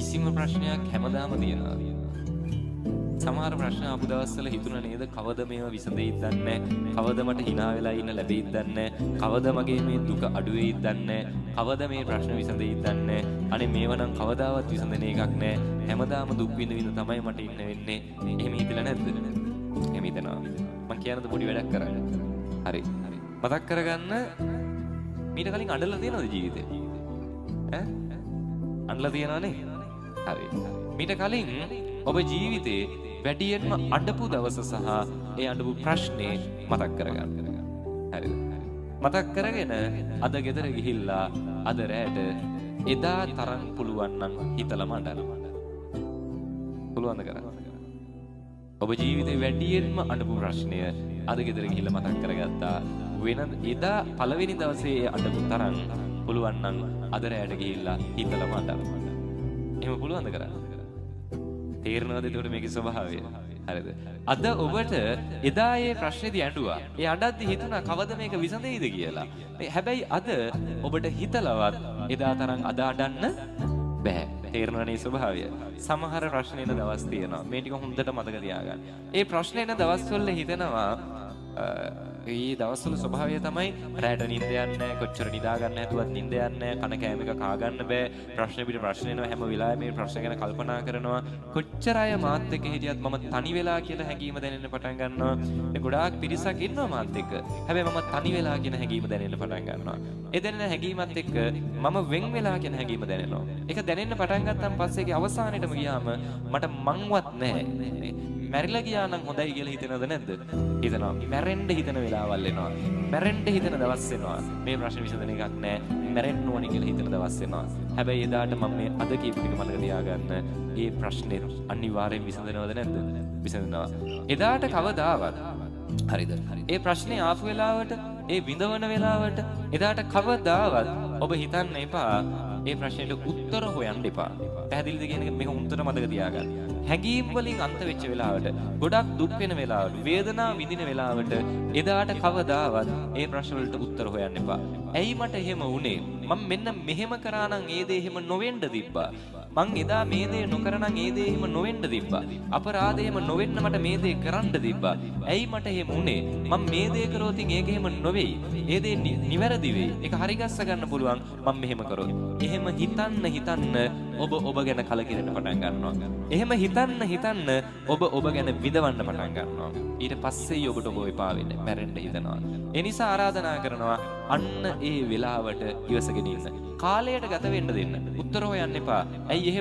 කිසිම ප්‍රශ්නයක් හැමදාම තියෙනවා. සමහර ප්‍රශ්න ආපු දවස්වල හිතුණා නේද, කවද මේවා විසඳෙයිද දන්නේ නැහැ, කවද මට hina වෙලා ඉන්න ලැබෙයිද දන්නේ නැහැ, කවද මගේ මේ දුක අඩු වෙයිද දන්නේ නැහැ, කවද මේ ප්‍රශ්න විසඳෙයිද දන්නේ නැහැ, අනේ මේවා නම් කවදාවත් විසඳෙන එකක් නෑ, හැමදාම දුක් විඳ විඳ තමයි මට ඉන්න වෙන්නේ. එහෙම හිතලා නැද්ද? එහෙම හිතනවා. මං කියනද පොඩි වැඩක් කරන්න. හරි. මතක් කරගන්න මීට කලින් අඬලා තියෙනවද ජීවිතේ? ඈ? අඬලා තියෙනවනේ. හරි. මීට කලින් ඔබ ජීවිතේ වැඩියෙන්ම අඬපු දවස සහ ඒ අඬපු ප්‍රශ්නේ මතක් කරගන්න. හරිද? මතක් කරගෙන අද ගෙදර ගිහිල්ලා අද රැට එදා තරම් පුළුවන් නම් හිතලම අඬන්න. පුළුවන්ද කරන්න? ඔබ ජීවිතේ වැඩියෙන්ම අඬපු ප්‍රශ්නය අද ගෙදර ගිහිල්ලා මතක් කරගත්තා. වෙන එදා පළවෙනි දවසේ ඒ අඬපු තරම් පුළුවන් නම් අද රැට ගිහිල්ලා හිතලම අඬන්න. එහෙම පුළුවන්ද කරන්න? තේරෙනවද එතකොට මේකේ ස්වභාවය? හරිද? අද ඔබට එදා ඒ ප්‍රශ්නේදී ඇඬුවා. ඒ අඬද්දි හිතුණා කවද මේක විසඳෙයිද කියලා. හැබැයි අද ඔබට හිතලවත් එදා තරම් අද අඬන්න බෑ. තේරෙනවනේ ස්වභාවය? සමහර ප්‍රශ්න එන දවස් තියෙනවා. මේ ටික හොඳට මතක තියාගන්න. ඒ ප්‍රශ්න එන දවස්වල හිතෙනවා ඒ දවස්වල ස්වභාවය තමයි රැට නිින්ද යන්නේ නැහැ, කොච්චර නිදා ගන්න හැදුවත් නිින්ද යන්නේ නැහැ, කන කෑම එක කා ගන්න බෑ, ප්‍රශ්න පිට ප්‍රශ්න එනවා, හැම වෙලාවෙම මේ ප්‍රශ්න ගැන කල්පනා කරනවා. කොච්චර අය මාත් එක්ක හිටියත් මම තනි වෙලා කියලා හැඟීම දැනෙන්න පටන් ගන්නවා. මේ ගොඩාක් පිරිසක් ඉන්නවා මාත් එක්ක. හැබැයි මම තනි වෙලා කියන හැඟීම දැනෙන්න පටන් ගන්නවා. ඒ දැනෙන හැඟීමත් එක්ක මම වෙන් වෙලා කියන හැඟීම දැනෙනවා. ඒක දැනෙන්න පටන් ගත්තන් පස්සේ ඒකේ අවසානෙටම ගියාම මට මංවත් නැහැ. මැරිලා ගියා නම් හොඳයි කියලා හිතනවද නැද්ද? හිතනවා. මැරෙන්න හිතන වෙලාවල් එනවා. මැරෙන්න හිතන දවස් එනවා. මේ ප්‍රශ්න විසඳන එකක් නෑ. මැරෙන්න ඕනි කියලා හිතන දවස් එනවා. හැබැයි එදාට මම මේ අද කියපු ටික මතක තියාගන්න. ඒ ප්‍රශ්නේ අනිවාර්යෙන් විසඳනවද නැද්ද? විසඳනවා. එදාට කවදාවත් හරිද? ඒ ප්‍රශ්නේ ආපු වෙලාවට, ඒ විඳවන වෙලාවට එදාට කවදාවත් ඔබ හිතන්න එපා ඒ ප්‍රශ්නෙට උත්තර හොයන්න එපා. පැහැදිලිද කියන එක මේක හොඳට මතක තියාගන්න. හැඟීම් වලින් අන්ත වෙච්ච වෙලාවට, ගොඩක් දුක් වෙන වෙලාවට, වේදනාව විඳින වෙලාවට එදාට කවදාවත් ඒ ප්‍රශ්න වලට උත්තර හොයන්න එපා. ඇයි මට එහෙම වුනේ? මම මෙන්න මෙහෙම කරා නම් ඒ දේ එහෙම නොවෙන්න තිබ්බා. මං එදා මේ දේ නොකර නම් ඒ දේ එහෙම නොවෙන්න තිබ්බා. අපරාධ එහෙම නොවෙන්න මට මේ දේ කරන්න තිබ්බා. ඇයි මට එහෙම වුනේ? මං මේ දේ කරොත් ඒක එහෙම නොවෙයි. ඒ දේ නිවැරදි වෙයි. ඒක හරි ගස්ස ගන්න පුළුවන් මං මෙහෙම කරොත්. එහෙම හිතන්න හිතන්න ඔබ ඔබ ගැන කලකිරෙන්න පටන් ගන්නවා. එහෙම හිතන්න හිතන්න ඔබ ඔබ ගැන විඳවන්න පටන් ගන්නවා. ඊට පස්සේ ඔබට ඔබ එපා වෙන්නේ, මැරෙන්න හිතනවා. ඒ නිසා ආරාධනා කරනවා අන්න ඒ වෙලාවට ඉවසගෙන ඉන්න. කාලයට ගත වෙන්න දෙන්න. උත්තර හොයන්න එපා. ඇයි එහෙම